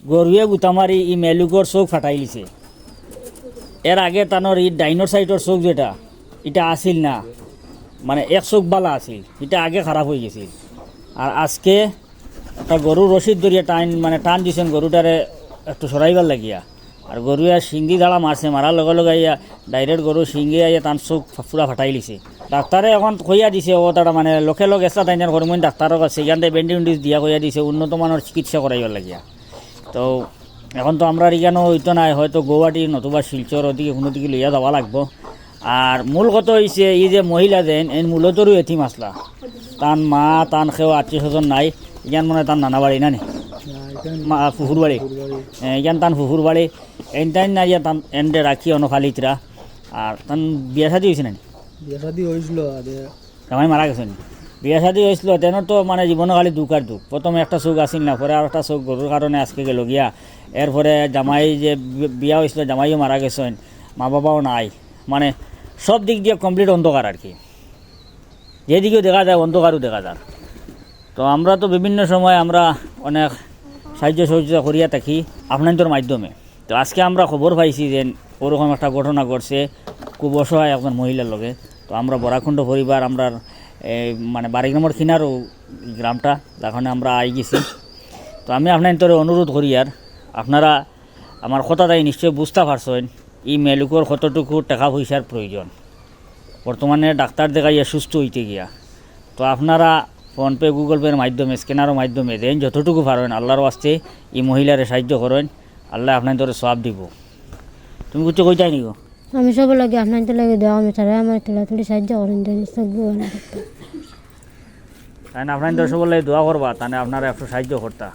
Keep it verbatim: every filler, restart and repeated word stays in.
গরুয়ে গুতা মারি ই মেলুকর চউখ ফাটাইলিছে। এর আগে তানর ই ডাইনর সাইডর চউখ যেটা, ইটা আছিল না, মানে এক চউখ বালা আছিল, ইটা আগে খারাপ অইগেছিল। আর আজকে একটা গরুর রশির ধরিয়া টান, মানে টান দিছইন গরুটারে একটু সরাইবার লাগিয়া। আর গরুয়ে শিংদি দাড়া মারছে, মারার লগে লগে আইয়া direct গরুর শিংদি আইয়া তান চউখ ফা-, পুরা ফাটাইলিছে। ডাক্তারে অখন কইয়া দিছে, ও তারা মানে লোকে লোক এসা তাইন করমইন ডাক্তারর কাছে, ইখান থাকি bandage উন্ডেজ দিয়া কইয়া দিছে উন্নত মানর চিকিৎসা করাইবার লাগিয়া। তো অখন তো আমরার ইখানো অইতো নায়, হয়তো গৌহাটি নতুবা শিলচর ওদিকে কুনুদিকে লইয়া যাওয়া লাগবো। আর মূল কথা অইছে, ই যে মহিলা যেইন, এইন মূলতরউ এতিম আছলা। তান মা, তান কেউ আত্মীয় স্বজন নাই। ইখান মনে অয় তান নানা বাড়ি না নি? না, ইখান মা, ফুফুর বাড়ি। ফুফুর বাড়ি। এ, ইখান তান ফুফুর বাড়ি। এইন তাইন না ইয়া তান এনরে রাখি অনো খালিতরা। আর তান বিয়া শাদি অইছে না নি? বিয়া শাদি অইছিল আগে। জামাই মারা গেছইন। বিয়া শাদি অইছিল, তেনর তো মানে জীবনো খালি দুখ আর দুখ। প্রথমে একটা চউখ আছিল না, পরে আরেকটা চউখ গরুর কারণে আজকে গেল গিয়া। এরপরে জামাই যে বি-, বিয়া অইছিল, জামাইও মারা গেছইন, মা বাবাও নাই। মানে সব দিক দিয়া complete অন্ধকার আর কি। যেদিকেও দেখা যায় অন্ধকারউ দেখা যার। তো আমরা তো বিভিন্ন সময় আমরা অনেক সাহায্য সহযোগিতা করিয়া থাকি আপনাইন্তর মাধ্যমে। তো আজকে আমরা খবর পাইছি যে ওরকম একটা ঘটনা ঘটছে খুব অসহায় একজন মহিলার লগে। তো আমরা বরাকুণ্ড পরিবার, আমরার, এ, মানে বারিগ্রামর কিনারও গ্রামটা, যার কারণে আমরা আই গেছি। তো আমি আপনাইন্তরে অনুরোধ করিয়ার, আপনারা আমার কথাটাই নিশ্চয় বুঝতা পারছইন, ই মেলুকর কতটুকু টেকা পয়সার প্রয়োজন। বর্তমানে ডাক্তার দেখাইয়া সুস্থ অইতে গিয়া। তো আপনারা PhonePe, Google Pay-র মাধ্যমে, scanner-র মাধ্যমে দেইন, যতটুকু পারইন আল্লাহর ওয়াস্তে ই মহিলারে সাহায্য করইন, আল্লায় আপনাইন্তরে সওয়াব দিবো। তুমি কিচ্ছু কইতায় নি গো? আমি সবর লাগি আপনাইন্তর লাগি দোয়া, আমি তারা আমার তুলা তুলি সাহায্য করইন, দেন সব দোয়া না করতে। তাইন আপনাইন্তর সবর লাগি দোয়া করবা, তাইন আপনারা একটু সাহায্য করতা।